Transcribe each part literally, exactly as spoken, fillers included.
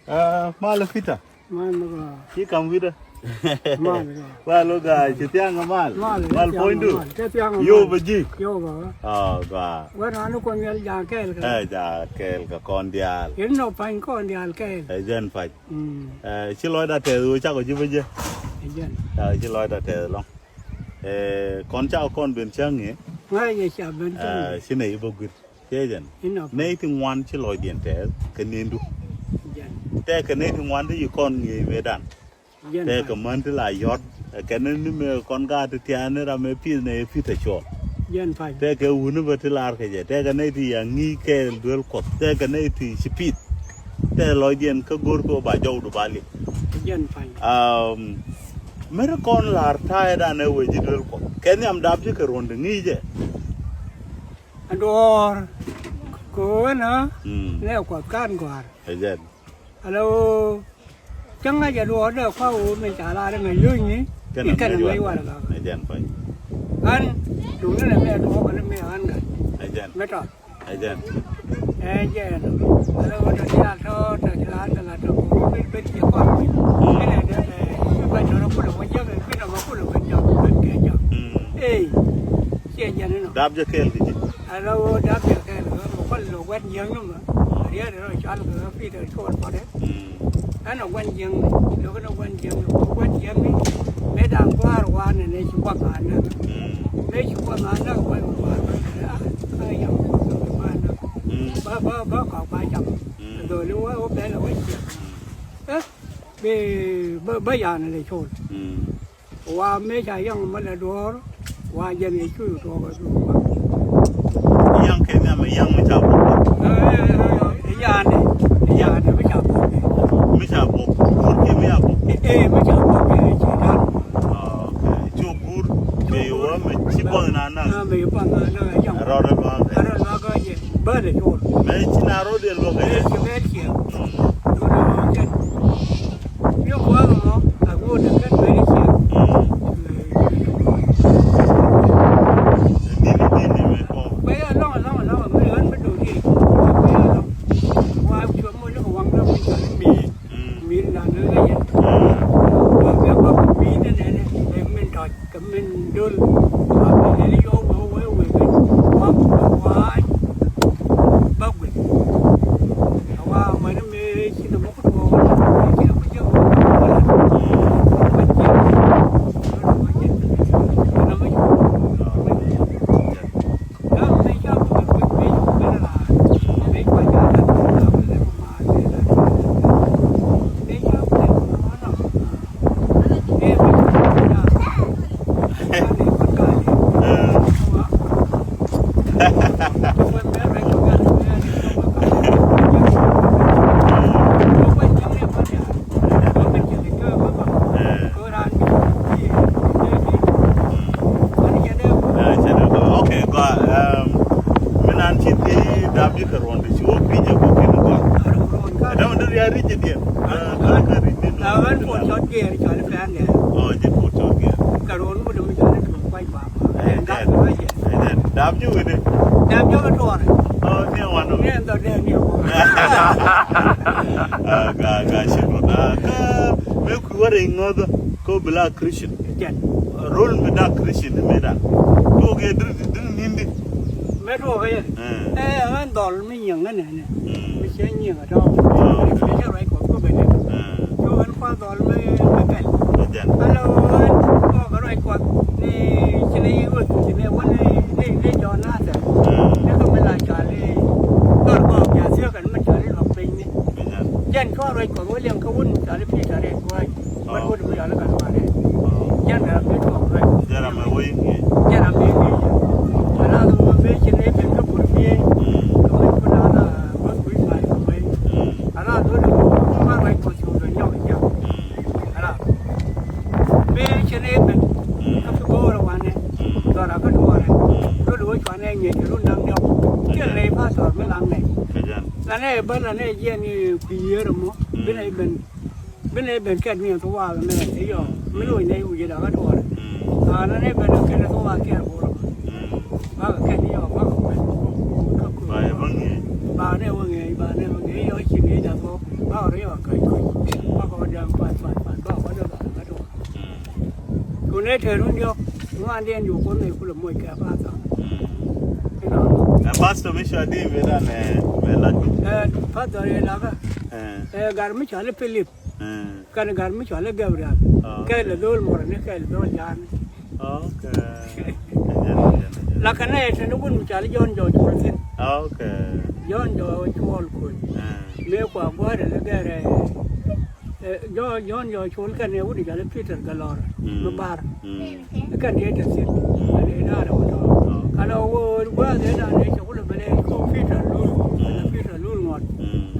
Ah, mal Peter. Mal mi gɔaa. Ci kam wi̱dä. Mal gɔaa. Mal gɔaa, ci thiaŋ mal. Mal, mal ci thiaŋ puɔ̱nydu. Mal, ci thiaŋ mal. Yo ba ji̱. Yo ba. Ah, gɔaa. Wä na ni kɔn yɛl ja̱a̱ŋ kɛɛl kɛ. Eh, ja̱a̱ŋ kɛɛl kɛ kɔn diaal. Yɛn nɔ pa̱ny kɔn diaal kɛɛl. Eh, jɛn pa̱ny. Mm. Eh, ci lɔcda tɛth ɣöö cakɔ ji̱ bä jɛ. Eh, jɛn. Ah, ci lɔcda tɛth lɔŋ. Eh, kɔn cakɔ kɔn ben cäŋ i̱. Ŋa̱c yɛ ca ben cäŋ i̱. Eh, ci nɛy bä gui̱t. Ciɛ jɛn. Inɔ. Nɛy ti ŋuan ci lɔcdiɛn tɛth kɛ ni̱ndu. Jɛn. Tɛkɛ nɛy ti ŋuan ti ci kɔn ŋi̱eec mëëdan. Jɛn. Tɛkɛ pa̱ny. Män ti la yɔ̱t, ɛ kɛn ni mëë kɔn gaat ti tia̱a̱n ni ram ɛ pi̱th nɛ ɛ pi̱th ɛ cuɔl. Jɛn pa̱ny. Tɛkɛ wuni bä ti lar kɛ jɛ. Tɛkɛ nɛy ti ya ŋi̱i̱c kɛɛl duel Kuɔth. Tɛkɛ nɛy ti ci pi̱th. Tɛkɛ lɔcdiɛn kä go̱r kɛ ɣöö ba jɔwdu ba li̱w. Jɛn pa̱ny. Um, mɛri kɔn lar ta̱a̱ ɛ dan ɛ wee ji̱ duel Kuɔth. Kɛ nhiam dap ji̱ kɛ ruɔ̱n ti ŋi̱i̱cɛ. Aduɔ̱ɔ̱r kɛ ɣöö ɛnɔ. Mm. Nɛ Kuɔth kan gɔ̱a̱r. Ɛ jɛn. Ala ɣöö cäŋ ŋa̱c aduɔ̱ɔ̱r dee kua ɣöö min ca lar ɛmɛ lo̱cni. Kɛn i̱ kɛn ŋäc warɛgak. Ɛ jɛn pa̱ny. Ɣän duŋni lɛ mi aduɔ̱ɔ̱r kɛn mi ɣän gat. Ɛ jɛn. Mi tɔt. Ɛ jɛn. Ɛ jɛn. Ala ɣöö tɔ ti a tɔ̱ tɔ ti lar kɛ la tɔ ɣöö min ben ci kɔn wi̱c. Mm. Ɛn ɛ dee bɛ tɔrɔ kulɛ mɔ jiäk ɛ kui̱n ɔmɔ kulɛ ben jɔk ben kɛ jɔk. Mm. Ey. Ciɛ jɛn inɔ. Dap jɛ kɛɛl kɛ ji̱. A la ɣöö dap jɛ kɛɛl kɛ ɣöö mɛ kual lɔ wɛt jiäkni mɛ. Riɛt rɔ cual kɛ ɣöö Peter cuɔl pɔtɛ. Mm. Ɛn ɔ gua̱n jiäkni, lo̱k ɛn ɔ gua̱n jiäkni, ɔ gua̱n jiäkni. Mëë da̱ŋ gua̱a̱r wa̱a̱ nɛnɛ ci gua̱n ŋa̱a̱n näk. Mm. Mëë ci gua̱n ŋa̱a̱n näk gua̱n ŋa̱a̱n näk. Ah, ah, yam gua̱n näk. Mm. Bä, bä, bä kɔk ba cam. Mm. Dholi wä, wä bɛl ɛ wä ciɛk. Mm. Eh, bi, bä, bä yan lɛ col. Mm. Wa mëë ca yäŋ mɛ lɛ duɔ̱ɔ̱r, wa jɛn yɛ cuy tuɔɔk ɛ duɔ̱ɔ̱r wa. Yäŋ kɛ nhiam ɛ yäŋ mi ca bok. Ɛ, ɛ, ɛ, ɛ, yandɛ, yandɛ mi ca bok. Mi ca bok, guur kiɛ mi ca bok. Ɛ, ɛ, mi ca bok, ɛ, ci dan. Ah, okay. Cu guur, mi wä mi ci buɔth na naŋ. Ah, mi buɔth na naŋ, ɛ, yäŋ. Rɔɔdɛ luaak. Rɔɔdɛ luaak, ɛ, yɛ. Bä lɛ col. Mɛ ci na rɔɔdɛ luaak, ɛ, yɛ. Ɛ, ci mɛ ciɛ. Mm. Duundɛ luaak, yɛ. Yɛ kuath mɔ a go̱o̱r ti kɛn meni ciɛ. Nini nini mi kɔ. Kuɛ ya lɔŋ lɔŋ lɔŋ mi ɣän mi do̱r yɛ. Kuɛ ya lɔŋ. Wa cuɛ mɔ ni kɛ waŋ dɔ̱ŋ mi cɔl i̱ mi̱i̱r. Mi̱i̱r la ni ɣä yɛn. Wa bɛ bä mi ni nɛnɛ bɛ min tɔc. Kɛ min dol a bi lili yɔw wee wee wee kɛ wa wa ba gwe. A wa mani mi ci na mɔk tuɔ wala ci na mɔk jɛ wala wala ba jɛ wala ba jɛ na mɔk. Okay, gɔaa. Um, mi nan ci ti dap ji̱ kɛ ruɔ̱n ti ci wä pi̱c ɛ kɔ kɛn gɔaa. Dam duri a ri̱c diɛn. Kɛ ri̱c diɛn. Ɛ, ji̱ pur cɔt gɛr. Kɛ ruɔ̱n wä dam jɔt ni tuɔ̱ŋ kuac ba. Ɛ, dap ji̱ wini. Dap ji̱ kɛ tuɔrɛ. Ɔ, ni wan. Ni ɛn dhɔ dee ni wan. Gaa, gaa, ci ruɔ̱n. Kä mi kui̱ wä rɛy ŋɔth kä bi la Christian. Jɛn. Rol mi dak Christian ni mi dak. Tuɔk yɛ dir, dir ni̱n di. Mɛ tuɔk yɛ. Ɛ, ɣän dhɔl mi nyiŋ ŋän nɛnɛ. Mm. Mi cɛ nyiŋ ɛ tɔ̱. Ah, okay. Mi cɛ ruac Kuɔth kä bɛ dee. Ah. Cu ɣän kuath dhɔl mi, mi kɛl. Jɛn. Alo ɣän kɔk ruac Kuɔth ni ci ni ɣöth ci ni wä ni, ni, ni jɔn nathɛ. Mm. Ni kä mi la cɔal i̱ dhɔl kɔk ja̱ thiek kɛn mi cɔal i̱ luɔk piny ni. Jɛn. Jɛn cua ruac Kuɔth wä liɛŋ kä wun cɔal i̱ Peter i̱ kua̱c. Män wä ti mi yɔl i̱ kɛn wanɛ. Jɛn ram mi tuɔɔk ruac. Jɛn ram mi wä i̱ ŋi̱i̱c. Jɛn ram mi ŋi̱i̱c. Ala mi ben ci ni ben kä pur biey. Kä mi kun ala bä kui̱ mal kä wei. Ala dholi ma ruac Kuɔth cu ben nyɔk i̱ jam. Ala mi ci ni ben kä pi go̱o̱r wanɛ. Dhɔra kä duɔrɛ. Dholi wä cuanɛ ŋi̱i̱c run da̱ŋ diɔk. Kiɛ ley pastor mi laŋ nɛ. Lanɛ bä lanɛ jiɛn i̱ kui̱ yiër mɔ. Bi nɛ ben. Bi nɛ ben kɛt mi ɛn thuwaal mɛ i̱ yɔ mi loc nɛ wi̱i̱ da̱k kä tuɔɔr. Aa nɛ nɛ ben kɛt thuwaal kɛt go̱r. Bakɛ kɛt i̱ yɔ bakɛ ben. Ba nɛ wä ŋi̱eec ba nɛ wä ŋi̱eec yɔ ci ŋi̱eec da̱k bä. Ba wä rɔ yɔ kac kuc. Ba kɔ dɛm pat, pat, pat, ba wä dɛm pat, pat. Ku ne te run yɔk. Ŋuan diɛn yu kun ne kulɛ moc kɛ ba tha. Ɛ pastor mi cua di mi dan ɛ mi la du. Ɛ pastor yɛ la ka. Ɛ gar mi cua li Philip. Kan gar mi cua li Gabriel. Kɛ lɛ dol mɔrɔ ni kɛ lɛ dol jan. Okay. Lakin ɛ tɛn wun mi cua li Jɔn jɔ cuɔl thin. Okay. Jɔn jɔ cuɔl kuc. Mëë kua gua̱a̱r ɛn ɛ gɛr ɛ Jɔn, Jɔn jɔ cuɔl kɛn ɛ wut ɛ cɔal i̱ Peter Galɔr mi bar. Kɛn diɛ tɛ thiet kɛn ɛ da̱a̱r ɛ wut ɔ. Kɛn ɛ wut gua̱a̱r ɛ da̱a̱r ɛ cɛ wut ɛ bɛlɛ kɔ Peter Lul. Kɛn ɛ Peter Lul ŋuɔt.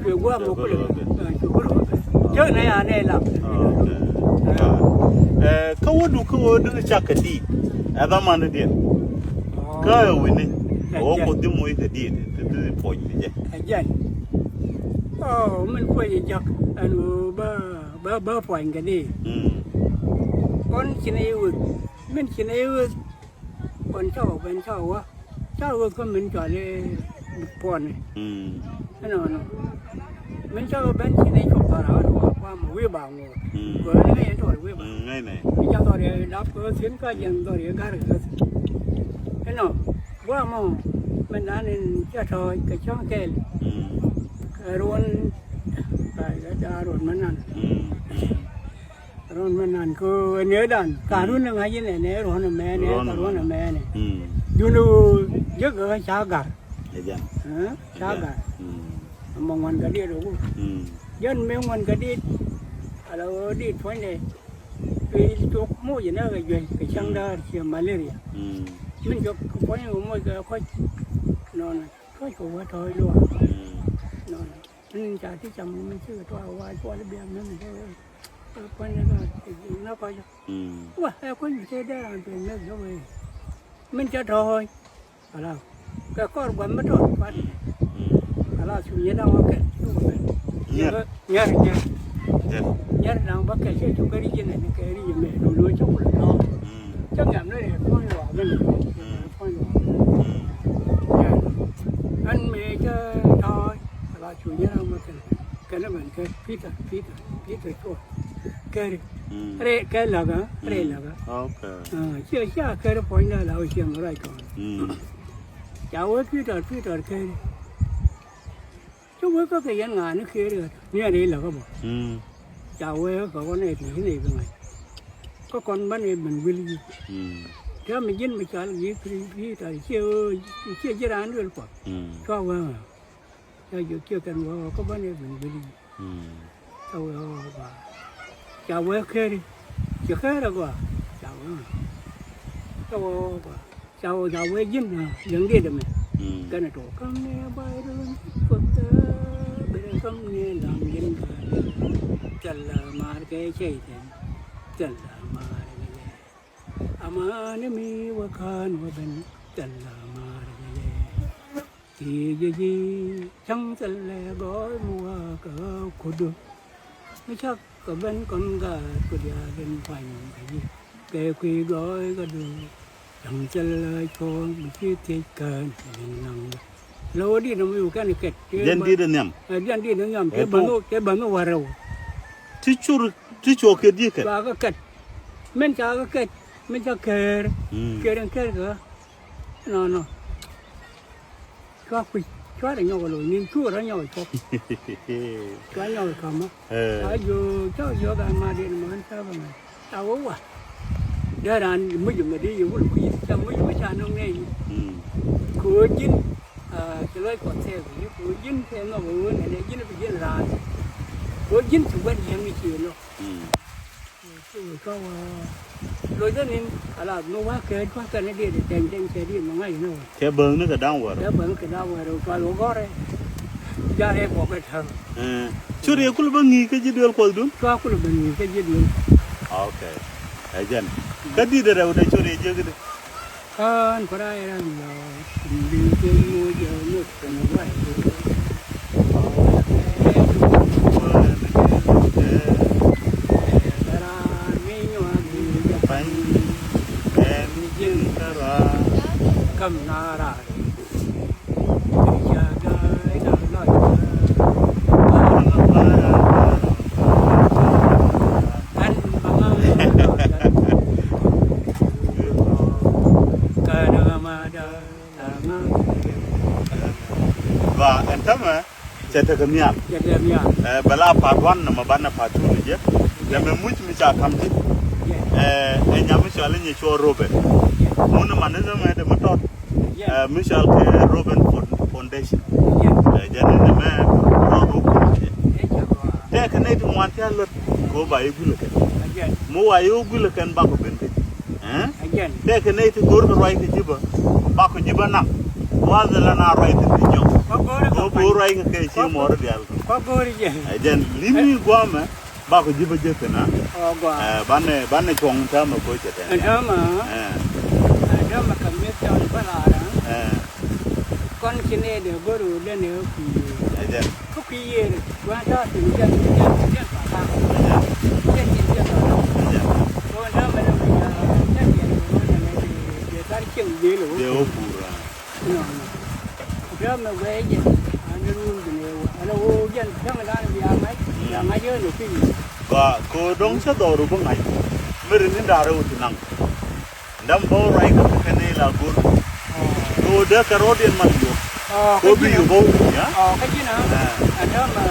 Cuɛ gua̱a̱r mɔ kulɛ bɛ. Cuɛ kulɛ bɛ. Jɔn ɛ ya nɛ lam. Kä wä du kä wä du cak kɛ diit ɛ dhaman diɛn. Kä ɛ wi̱ni ɛ wä kuoth di moc kɛ diit ti di puɔ̱ny ni jɛ. Ɛ jɛn. Ɔ min kuec ɛ jak ɛn ɣöö bä bä bä puany kɛ di. Ɣän ci nɛ i̱ ɣöth min ci nɛ i̱ ɣöth. Ɣän cakɔ ben cakɔ wä cakɔ ɣöth kä min cɔal i̱ puɔni. Ɛnɔnɔ min cakɔ ben ci nɛ cop dhɔra ɣän wä kuam wi̱i̱ ba ŋo̱o̱r. Kɛ ɣän ŋäc ɛn tɔɔr wi̱i̱ ba ŋäc nɛ. Min ca dhɔr yɛ lap kɛ ɣöth thi̱n ka jiɛn dhɔr yɛ ga̱r kɛ ɣöth. Ɛnɔ. Guamɔ mɛ nan in ca tɔɔc kɛ cäŋ kɛɛl. Kɛ ruɔn kɛ daa ruɔn mɛ nan. Ruɔn mɛ nan kɛ ɛ nɛ dan ka ruɔn ni ŋa̱c inɛ nɛ ruɔn ɛmɛ nɛ kɛ ruɔn ɛmɛ nɛ. Dun ɛ ɣöö jek kɛ ca ga̱r. Ca ga̱r. Mɛ ŋuan kɛ diet ɛ wur. Jɛn mɛ ŋuan kɛ diet. Ala ɣöö diet puɔ̱nydɛ. Piny cok moc inɛ kɛ juɛc kɛ cäŋ da̱a̱r ciɛ malaria. Min cok kɛ puɔ̱ny kɛ moc kɛ kɔc. Nɔnɔ kɔc kɛ wä tɔ̱ɔ̱c luaak. Nɔnɔ min ca ti cam min cikɛ tuaak wa cuɔl biam min kɛ puɔ̱ny kɛ nä kɔc. Wa ɛ kuny mi te dee ran piny meth jɔk wee min ca tɔ̱ɔ̱c. Ala kɛ kɔr gua̱th mi tɔt kuat. Ala cu nyin da̱ŋ bä kɛl cu bä kɛl. Nyier nyier nyier nyier da̱ŋ bä kɛl cɛ cu kɛ ric inɛ ni kɛ ric mɛ lu lu cä wul nɔ. Cä gam ni rɛ puɔ̱ny luaak mi ni puɔ̱ny luaak. Ɛn mëë cä tɔɔc ala cu nyin da̱ŋ bä kɛl kɛn mɛn kɛ Peter Peter Peter cuɔt kɛri. Rɛ kɛ lakä rɛ lakä. Ciɛ cia kɛri puɔ̱ny la la wä ciɛ mɛ ruac kɔn. Ca wee Pi̱tɔr Pi̱tɔr keri. Ci wee kä kɛ yɛn ŋa̱a̱ni keri ɣät ni ɛn i̱ läkä bä. Ca wee kä kɔn ɛ ti ni bi ŋa̱c kä kɔn bän ɛ ben wi̱l yic. Täämɛ ji̱n mi cal gi̱i̱k Pi̱tɔr ciɛ ɣöö ciɛ ji̱ raan duël kuɔth. Cua wee ɣä ca jiök ciɛ kɛn wee ɣä kä bän ɛ ben wi̱l yic. Ca wee ɣɔɔ gɔaa. Ca wee keri. Ci keri gɔaa. Ca wee ɣɔɔ. Ca wee ɣɔɔ gɔaa. Ca wee ca wee ji̱n liŋ diet ɛmɛ. Kɛnɛ tuɔɔk käm ni ba̱a̱c run kuoth. Bɛrɛ käm ni laŋ ji̱n kɛ. Thilɛ maar kɛ cɛy thin. Thilɛ maar kɛ lɛ. Amäni mi wä kään wä ben. Thilɛ maar kɛ lɛ. Ti ji̱ ji̱ cäŋ thilɛ gɔɔy mi wä kä kudu. Mi cak kɛ ben kɔn gaat ku diaal in kuany kɛ ji̱ kɛ kui̱ gɔɔy kä du. Cäŋ thilɛ cuɔ̱ɔ̱ŋ mi ci thiec kään in naŋ. Lɛ wä di̱t nɔmɔ yuk kɛn kɛt. Diɛn di̱t in nhiam. Diɛn di̱t in nhiam. Tëë bänh wä rɛw. Ti cur ti cuɔk kɛ di̱t kɛt. Cua kɛ kɛt. Min ca kɛ kɛt min ca kɛɛr. Kɛɛr in kɛɛr kɛ. Nɔnɔ. Cua kui̱c cua rɛ nyɔk ɛ lo̱c ni̱n cu rɔ nyɔk ɛ cuɔp. Cua nyɔk ɛ ka̱mä. A jiök cä jiök a ma diɛn ma ɣän cä bä mɛ. A wä wa. Dee raan muc mɛ dee yɛ wul kui̱c ca muc mɛ ca nɔŋ nɛy. Kɛ ɣöö ji̱n ci lɔc kɔn thɛɛk kɛ kɛ ɣöö ji̱n kɛ nhɔk ɣöö nɛnɛ ji̱n bi ji̱n raan. Kɛ ɣöö ji̱n ci wɛt yɛm i̱ ci lɔ. Loc dee nin ala mi wa kɛ tua̱ kɛn i̱ diet i̱ tɛny tɛny kɛ diet mi ŋa̱c inɛ wä. Kɛ bäŋni kɛ da̱ŋ wär. Kɛ bäŋni kɛ da̱ŋ wär i̱ tua̱ wä gɔrɛ. Jarɛ bɔk kɛ täŋ. Cur yɛ kul bä ŋi̱i̱c kä ji̱ duel kuɔthdun. Tua̱ kul bä ŋi̱i̱c kä ji̱ duel. Ok. Ɛ jɛn kä di̱t rɛw dee cur yɛ jiäk i̱di. Kaan kura iran yɔ indi ken mo jɛ mo ken wa. Ran mi nyuak mi jɛ pan. Ɛn jin kara. Kam nara. Ja ga ina lɔc. Wana para. Tekɛ nhial. Jɛ dee nhial. Ɛ, bɛ la part one nɔmɔ banɛ part two ni jɛ. Nɛmɛ muc mi ca ka̱m ti. Ɛ, ɛ nyam mi cɔal i̱ Nyacuɔɔr Robert. Mun ni man ni nɛmɛ dee mi tɔt. Ɛ, mi cɔal kɛ Robert Fo-, Foundation. Ɛ, jɛ ni nɛmɛ rɔ rɔ kum ti jɛ. Tɛkɛ nɛy ti ŋuan ti a lät kɛ ɣöö ba i̱ guil kɛn. Mi wa i̱ wä guil kɛn bakɔ ben kɛ. Ɛ? Tɛkɛ nɛy ti go̱o̱rkɛ ruac kɛ ji̱ bä, bakɔ ji̱ bä naŋ. Wath la na ruac thi̱n ti jɔk. Kɛ ɣöö bi wä ruac kɛ kɛ ci mɔr diaal. Ɛ jɛn li̱mi guamɛ, bakɔ ji̱ bä jek thi̱n a. Ɛ, banɛ, banɛ cuɔ̱ŋ täämɛ koc kɛ tɛn. Ɛ. Ɛ, täämɛ kɛ mi̱th cɔl bä raar a. Ɛ. Kɔn ci nɛy dee go̱r ɣöö den ɛ kui̱. Ɛ jɛn. Kä kui̱ yiëër gua̱a̱n ta̱a̱ thi̱n jɛn jɛn jɛn pa ka̱a̱k. Jɛn jɛn jɛn pa ka̱a̱k. Jɛn. Ɣöö däämɛ dee wi̱c a jɛn jɛn ɣöö dee dee tar cieŋ dee lo̱. Dee wä pur a. Nɔ nɔ. Däämɛ guɛy jɛn an dee ruun bin ɛ wä ala ɣöö jɛn däŋ dan bia ŋa̱c bia ŋa̱c ɣän ɛ kui̱. Ba ko dɔ̱ŋ cä dhɔru bä ŋa̱c. Mi rin ni da̱rɛ wä ti naŋ. Dam bä wä ruac kä kɛ kɛn ila go̱r. Ko dee kɛ rɔɔdiɛn mal yuɔk. Ko bi yuɔk bä wä wi̱i̱, ha? Kä ji̱n a. Ɛ. Ɛ dam, ɛ,